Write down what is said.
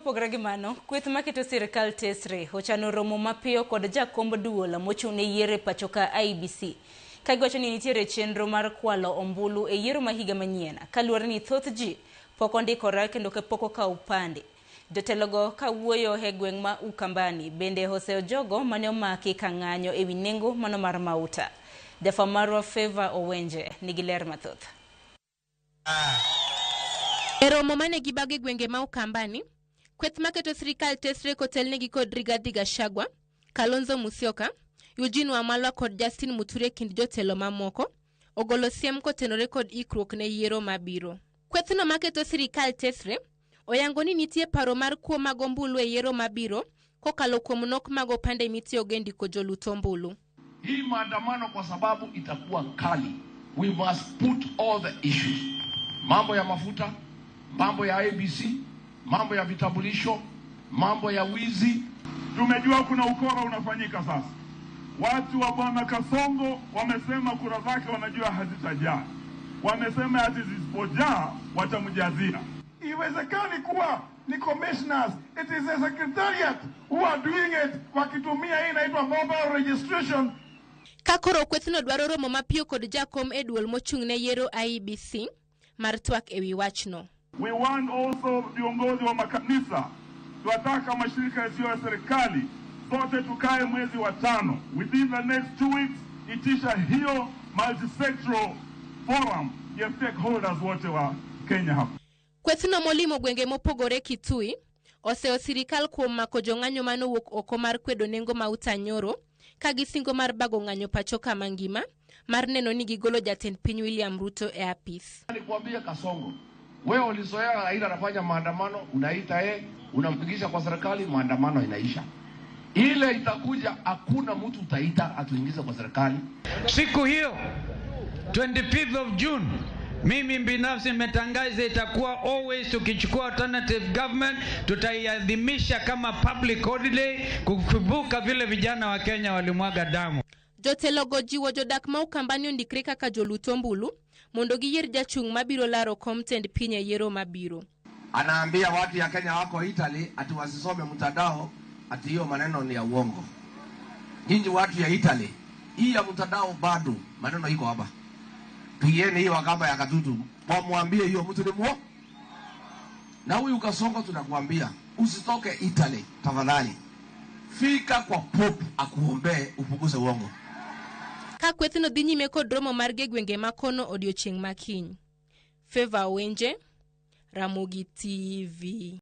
Opogore gi mano, kweth maketo sirikal tesre ochano romo mapiyo kod jakomb duol mochung' ne yiero e pacho ka IEBC ka giwacho ni nitiere chenro mar kwalo ombulu e yiero ma higa manyien kaluwore ni thoth ji pok ondikore kendo pok okawo opande. Jotelogo ka wuoyo e gweng' ma Ukambani bende oseyo jogo mane omaki ka ng'anyo ewi nengo mano mar mauta. Jafwambo marwa Favor Owenje nigi ler mathoth. E romo mane gibago e gwenge ma Ukambani, kweth maketo sirikal tesre kotelnegi kod Rigathi Gachagua, Kalonzo Musyoka, Eugene Wamalwa kod Justin Muturi e kind jotelo mamoko, ogolo siem kotenore kod ikruok ne yiero mabiro. Kwethno maketo sirikal tesre oyango ni nitie paro mar kuo mag ombulu e yiero mabiro kokalo kuom nok mag opande mitiyogo e ndiko jolut ombulu. Hii maandamano kwa sababu itakuwa kali. We must put all the issues. Mambo ya mafuta, mambo ya IEBC, mambo ya vitambulisho, mambo ya wizi. Tumejua kuna ukora unafanyika sasa. Watu wa bwana Kasongo wamesema kura zake wanajua hazitajaa, wamesema ati zisipojaa watamjazia. Iwezekani kuwa ni commissioners, it is a secretariat who are doing it, wakitumia hii inaitwa mobile registration. Ka koro kwethno dwaro romo mapiyo kod jakom e duol mochung' ne yiero IEBC mar twak ewi wachno. We want also viongozi wa makanisa, tunataka mashirika yasiyo ya serikali sote tukae mwezi wa tano, within the next 2 weeks, itisha hiyo multisectoral forum ya stakeholders wote wa Kenya hapa. Kwethno molimo gwenge mopogore Kitui oseyo sirikal kuom mako jong'anyo manowuok oko mar kwedo nengo mauta nyoro ka gisingo mar bago ng'anyo pacho kama ngima mar neno ni gigolo jatend piny William Ruto e apis. Nikwambie Kasongo, wewe ulizoea Raila anafanya maandamano, unaita yeye, unampigisha kwa serikali, maandamano inaisha. Ile itakuja, hakuna mtu utaita atuingize kwa serikali. Siku hiyo 25th of June, mimi binafsi nimetangaza itakuwa always tukichukua alternative government, tutaiadhimisha kama public holiday kukumbuka vile vijana wa Kenya walimwaga damu. Jotelogo jiwo jodak ma Ukambani ondikre kaka jolut ombulu mondo giyier jachung' mabiro laro kom tend piny e yiero mabiro. Anaambia watu ya Kenya wako Italy ati wasisome mtandao, ati hiyo maneno ni ya uongo. Nyinyi watu ya Italy, hii ya mtandao bado maneno iko hapa. Pigieni hiyo wakamba ya Katutu, wamwambie hiyo mtu ni muo. Na huyu Kasongo tunakuambia usitoke Italy tafadhali, fika kwa Pope akuombee upunguze uongo. Ka kwethno dhi nyime kod romo margi e gwenge ma kono odiochieng' ma kiny. Favor Owenje, Ramogi TV.